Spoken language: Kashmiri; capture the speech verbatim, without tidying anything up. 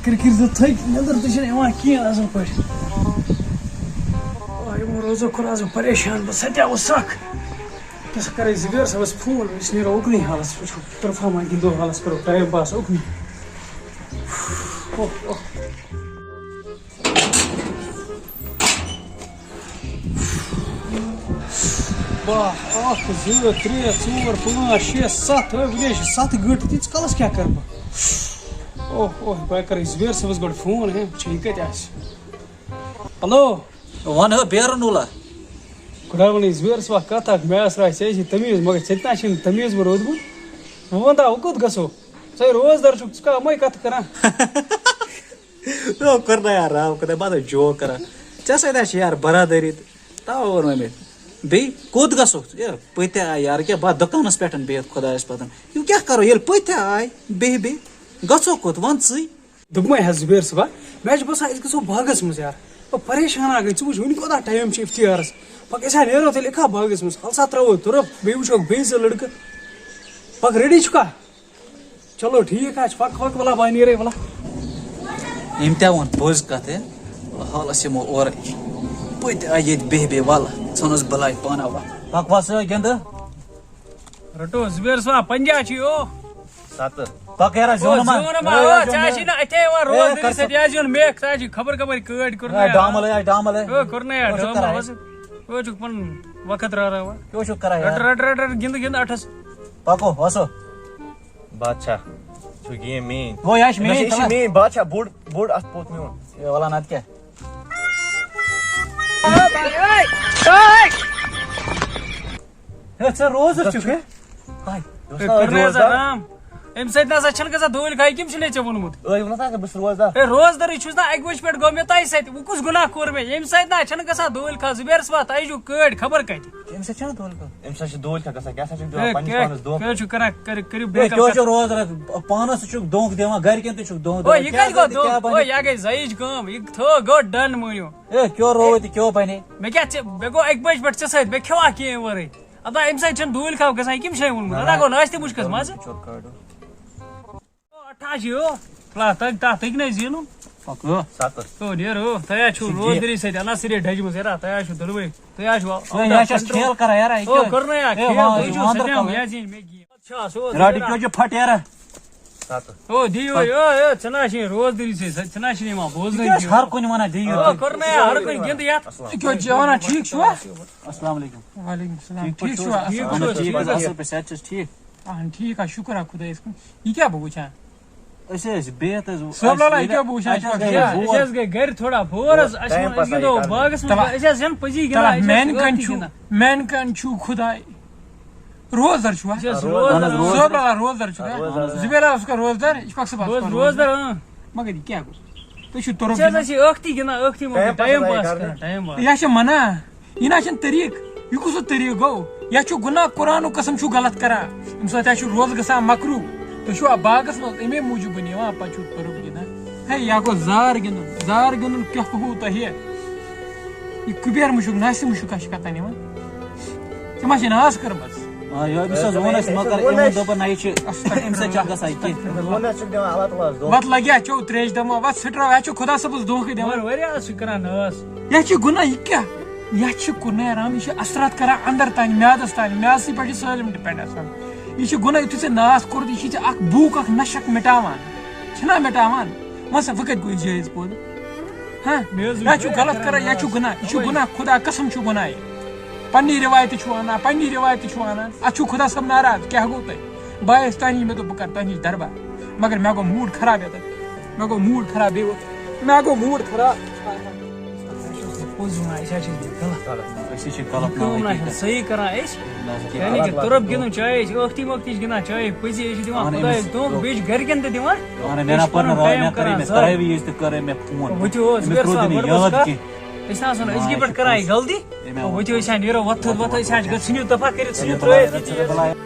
کِرکِر تہٕ تھٔکۍ، نیٚنٛدٕر تہِ چھَنہٕ یِوان کِہیٖنۍ اَصٕل پٲٹھۍ۔ آ، یِمو روزو کوٚر آز بہٕ پریشان، بہٕ سَتیوُس سَکھ۔ بہٕ ہسا کَرَے زُبیر صٲبَس فون، أسۍ نیرو اُکنُے حالَس، وٕچھو ترفا ما گِنٛدو حالَس، کَرو ٹایم پاس اُکنُے۔ اوہ، اوہ۔ باہ، اکھ، زٕ، ترٛےٚ، ژور، پانٛژھ، شےٚ، ستھ، ہے، وٕنہِ حظ چھِ ستھ گٲنٛٹہٕ، تیٖتِس کالس کیٛاہ کرٕ بہٕ؟ اوہ، اوہ، بہٕ کرٕ زُبیر صٲبس گۄڈٕ فون، ہے، وٕچھو یہِ کتہِ آسہِ۔ ہیلو۔ وَن ہو بیرُن وُلا۔ خۄدا وَنٕے زُبیر صٲبا کتھ اکھ، مےٚ ٲس راے ژےٚ ٲسی تمیٖز، مگر ژےٚ تہِ نہ چھُنہٕ تمیٖز وۄنۍ روٗدمُت۔ وۄنۍ وَن تہ، وۄنۍ کوٚت گژھو؟ ژٕ ہے روزدار چھُکھ، ژٕ کیٛاہ یِمَے کَتھٕ کران؟ او، کوٚر نہ یار، رام خۄداے، بہٕ ہسا چھُس joke کران۔ ژےٚ سۭتۍ ہا چھِ یار برادری تہٕ توے ووٚن مےٚ أمِس۔ بیٚیہِ کوٚت گژھو؟ ہے، پٔتۍ آے یار، کیٛاہ بہٕ دُکانس پٮ۪ٹھ بِہِتھ خۄدایس پتھ۔ یہِ کیٛاہ کرو ییٚلہِ پٔتۍ آے؟ بیٚہہِ بیٚہہِ۔ گژھو کوٚت؟ وَن ژٕے۔ دوٚپمَے حظ زُبیر صٲبا، مےٚ چھُ باسان أسۍ گژھو باغس منٛز یار۔ بہٕ پریشان ہا گٔے، ژٕ وٕچھ وٕنہِ کوٗتاہ ٹایم چھُ اِفتِیارس۔ پکھ أسۍ ہا نیرو تیٚلہِ اِکھا باغس منٛز، السا ترٛاوو تُرپ، بیٚیہِ وٕچھوکھ بیٚیہِ زٕ لڑکہٕ۔ پکھ ready چھُکھا؟ چلو ٹھیٖک حظ چھُ، پَک پَک وَلا بہٕ نیرَے وَلا۔ أمۍ تہِ ووٚن پوٚز کَتھ، ہے، حالَس یِمو اورٕ پٔتۍ آیہِ ییٚتہِ بیٚہہِ بیٚہہِ وَلہٕ، ژھٕنُس بَلاے پانہ وَتھ۔ پَک وَس یہِ گِنٛدٕ۔ رَٹو زُبیر صٲب، پنجاہ چھُے او۔ ستہٕ۔ پَک یارا، او، زیوٗن ما۔ زیوٗن ما، ہے، او، یارا، ژےٚ زیوٗن آسی ما۔ نہٕ اَتھے یِوان ہے، روزدٔری کر سۭتۍ، سا۔ یہِ آسہِ یُن میکھ، ژےٚ آسی خبر کپٲرۍ کٲڑۍ کوٚرمُت ہے، یارا۔ ڈامَل ہے، ڈامَل ہے۔ او، کوٚرمُت یارا، کیٛاہ چھُکھ ڈامَل کران؟ وَسہٕ۔ او، چھُکھ پَنُن وقت راوراوان۔ کیٛاہ چھُکھ کران رَٹ، یارا؟ رَٹ، رَٹ، رَٹ، گِنٛدٕ، گِنٛدٕ اَٹھَس۔ پَکو، وَسو۔ بادشاہ، چھُ game میٲنۍ۔ گوٚو، یہِ چھِ نہ، میٲنۍ یہِ چھِ کلہٕ۔ میٲنۍ بادشاہ، بوٚڑ، بوٚڑ اَتھ پوٚت میون۔ اے، وَلہٕ نَتہٕ کیٛاہ؟ ہے، ژٕ روزدَر چھُکھ، ہے؟ ہاے، یہِ اوس ہے، نا کٔر نہٕ حظ روزدَر؟ آرام۔ اَمہِ سۭتۍ نہ سا چھَنہٕ گژھان دٲلۍ کھاے، کٔمۍ چھُنَے ژےٚ ووٚنمُت؟ ٲے، ووٚنُس نا ژےٚ، بہٕ چھُس روزدَر۔ ہے، روزدَرٕے چھُس نا، اَکہِ بَجہِ پٮ۪ٹھ گوٚو مےٚ تۄہہِ سۭتۍ۔ وۄنۍ کُس گُناہ کوٚر مےٚ؟ ییٚمہِ سۭتۍ نہ چھَنہٕ گژھان دٲلۍ کھاے، زُبیر صٲبا، تۄہہِ چھُو کٲڑۍ خبر کَتہِ۔ أمِس سۭتۍ چھَنہٕ دٲلۍ کھاے۔ أمِس سۭتۍ چھِ دٲلۍ کھاے گژھان، کیٛاہ سا چھُکھ دِوان ہے، پنٛنِس کیٛاہ، پانَس دھوکہٕ؟ کیٛاہ چھُکھ کران؟ کٔرِو، کٔرِو ہے، بے کیٛاہ کَتھ۔ چھُکھ روزدَر؟ پانَس تہِ چھُکھ دھوکہٕ دِوان، گَرِکٮ۪ن تہِ چھُکھ دھوکہٕ او، دِوان، یہِ کیٛاہ کَتہِ گوٚو بَنہِ، کیٛاہ دھوکہٕ؟ او، بَنہِ؟ یہِ گٔے زَیِج کٲم، یہِ تھٲو، گوٚو done مٲنِو۔ ہے، کیٛاہ روو تہِ کیٛاہ بَنے؟ مےٚ کیٛاہ ژےٚ، مےٚ گوٚو اَکہِ بَجہِ پٮ۪ٹھ ژےٚ سۭتۍ، مےٚ کھیوٚوا کینٛہہ اَمہِ وَرٲے؟ اَدٕ اَمہِ سۭتۍ چھَنہٕ دٲلۍ کھاو گژھان، یہِ کٔمِس چھےٚ ووٚنمُت؟ اَدٕ گوٚو نہ آسہِ تہِ مُشکَس منٛزٕ۔ او، اَٹھاہ چھِ یو۔ تُلہ، تَگ، تَتھ تٔگۍ نَے زینُن۔ پَکھ۔ ستھ۔ او، نیر، او، تۄہہِ حظ چھُو ژٕ روزدٔری سۭتۍ اَنان سٲری ڈَجہِ منٛز، یارا، تۄہہِ حظ چھُو دۄنوَے۔ تُہۍ حظ چھُو ہے، out of یہِ حظ چھِ control۔ کھیل کران، یارا، یہِ او، کیٛاہ؟ کوٚر نَے یارا، ہے، کھیل، وَن، تُہۍ چھِو وَن سٲلِم، دَرکَلٕے۔ یہِ حظ یِن مےٚ گیم۔ اَتھ چھا سُہ اوس رَٹہِ یارا۔ کیٛاہ چھُ پھَٹ، یارا؟ ستھ۔ او، دِیِو، یہِ، یہِ، ژٕ نہ حظ چھِنہٕ روزدٔری سۭتۍ، ژٕ نہ حظ چھِنہٕ یِوان بوزنَے یہِ کیٛاہ حظ کینٛہہ۔ ہر کُنہِ وَنان، دِیِو۔ او، کوٚر نَے ہر کُنہِ گِنٛدٕ یَتھ۔ ژٕ کیٛاہ حظ چھِ وَنان، ٹھیٖک چھُوا؟ السلام علیکم۔ وعلیکم السلام۔ ٹھیٖک پٲٹھۍ ٹھیٖک چھُوا؟ چھُوا؟ اَصٕل اَہَن پٲٹھۍ، ٹھیٖک، ٹھیٖک، اَصٕل پٲٹھۍ، صحت چھِ حظ ٹھیٖک؟ اَہَن ٹھیٖک حظ، شُکُر حظ خۄدایَس کُن۔ یہِ کیٛاہ بہٕ وٕچھان؟ أسۍ ٲسۍ بِہِتھ حظ، صٲب اَسہِ لالا، یہِ ییٚلہِ کیٛاہ بہٕ وٕچھان اَسہِ چھُس؟ حظ گٔے أسۍ بوٗر۔ حظ گٔے گرِ تھوڑا بور حظ، اَسہِ ٹایم ووٚن أسۍ پاس گِنٛدو آیہِ کرنہِ۔ باغس منٛز، تَلہ۔ أسۍ حظ زَن پٔزی گِنٛدان، تَلہ، أسۍ حظ میٛانہِ چھِ کَنہِ ٲختی چھُ، گِنٛدان۔ میٛانہِ کَنہِ چھُ خۄداے۔ روزدَر چھُوا؟ أسۍ حظ چھِ روزدَر۔ اَہَن حظ، روزدَر۔ صٲب لالا روزدَر چھُکھا؟ آ، روزدَر۔ زُبیر لالا چھُکھا روزدَر؟ یہِ چھُ پَکھ صٲب بہٕ حظ پَتھ روزدَر، اۭں۔ مگر یہِ کیٛاہ گوٚو؟ تُہۍ چھِو تُرُپ أسۍ حظ گِنٛدان۔ چھِ ٲختی گِنٛدان، ٲختی مۄکلہِ ٹایم پاس ٹایم پاس آیہِ کران، کرنہِ۔ ٹایم پاس۔ یہِ حظ چھِ منع۔ یہِ نہ چھُنہٕ طریٖقہٕ۔ یہِ کُس طریٖقہٕ گوٚو؟ یہِ چھُ گُناہ، قرآنُک قسم چھُو غلط کران۔ اَمہِ سۭتۍ حظ چھُ روزٕ گژھان مکروٗہ۔ تُہۍ چھِوا باغس منٛز اَمے موٗجوٗب یِوان، پتہٕ چھِو تُرُپ گِنٛدان۔ ہے، یہِ ہا گوٚو زار گِنٛدُن۔ زار گِنٛدُن کیٛاہ گوٚو تۄہہِ؟ یہِ کُبیر مُشُک، ناسہِ مُشُک کیٛاہ چھُ کتھ یِوان؟ ژےٚ ما چھے ناز کٔرمٕژ؟ آ، یہِ أمِس حظ ووٚن اَسہِ، مگر أمۍ ووٚن دوٚپُن، نہ، یہِ چھُ، اَمہِ سۭتۍ چھُ اکھ گژھان یہِ کینٛہہ۔ ووٚن اَسہِ چھُکھ دِوان اللہ تعالیٰ ہَس دھوکہٕ۔ وَتھ لَگہِ ہا چیٚو ترٛیش دَمو، وَتھ سٕٹرٛاو ہا چھُ خۄدا صٲبَس دھوکہٕ دِوان۔ مگر واریاہ حظ چھُ کران ناز۔ یہِ ہا چھِ گُناہ، یہِ کیٛاہ؟ یہِ ہا چھِ قرآنِ رحم، یہِ چھِ اثرات کران اندر تانۍ، میادس تانۍ، میادسٕے پٮ۪ٹھ چھِ سٲلِم depend آسان۔ یہِ چھِ گُناہ، یُتھُے ژےٚ ناز کوٚرُتھ، یہِ چھِ ژےٚ اکھ بھوٗک، اکھ نشک مٹاوان۔ چھِنہ مٹاوان؟ وۄنۍ سا، وۄنۍ کَتہِ گوٚو یہِ جٲیِز پوٚز؟ ہاں؟ مےٚ حظ یہِ چھُ غلط کران، یہِ چھُ گُناہ، یہِ چھُ گُناہ، خۄدا قسم چھُ گُناہ یہِ۔ پننی رِوایتہِ چھُ اَنان، پننی رِوایتہِ چھُ اَنان۔ اَتھ چھُ خۄدا صٲب ناراض، کیٛاہ گوٚو تۄہہِ؟ بہٕ آیس تۄہہِ نِش، مےٚ دوٚپ بہٕ کرٕ تۄہہِ نِش دربار، مگر مےٚ گوٚو mood خراب ییٚتٮ۪تھ، مےٚ گوٚو mood خراب بیٚیہِ ووٚتھ، مےٚ گوٚو mood خراب۔ أسۍ حظ چھِ پوٚز وَنان، أسۍ حظ چھِ غلط۔ أسۍ چھِ غلط، نہ کٲم نہ چھِ حقیٖقت۔ صحیح کران أسۍ۔ نہ حقیٖقت۔ یعنی کہِ تُرُپ گِنٛدُن چاہے أسۍ، ٲختی مٲختی چھِ گِنٛدان چاہے أسۍ، پٔزی أسۍ چھِ دِوان اَہَن خۄدایَس أمِس دھوکہٕ، بیٚیہِ چھِ گرِکٮ۪ن تہِ دِوان۔ اَہَن أسۍ مےٚ چھِ نہ پَرُن پَنُن رٲے، time مےٚ کٔرٕے کران مےٚ ضایع۔ تَوَے وِزِ تہِ کٔرٕے مےٚ فون۔ وۄنۍ تہِ اوس أمِس روٗد نہٕ یہِ یاد کینٛہہ۔ أسۍ نہ آسو نہٕ أزکہِ پٮ۪ٹھ کران یہِ غلطی۔ أمۍ آو وۄنۍ تہِ أسۍ ہا نیرو وۄتھُن، وۄتھُن، أسۍ ہا چھِ گژھان ژھٕنِو تَفا کٔرِتھ، ژھٕنِو ترٛٲیِتھ یہِ چیٖز۔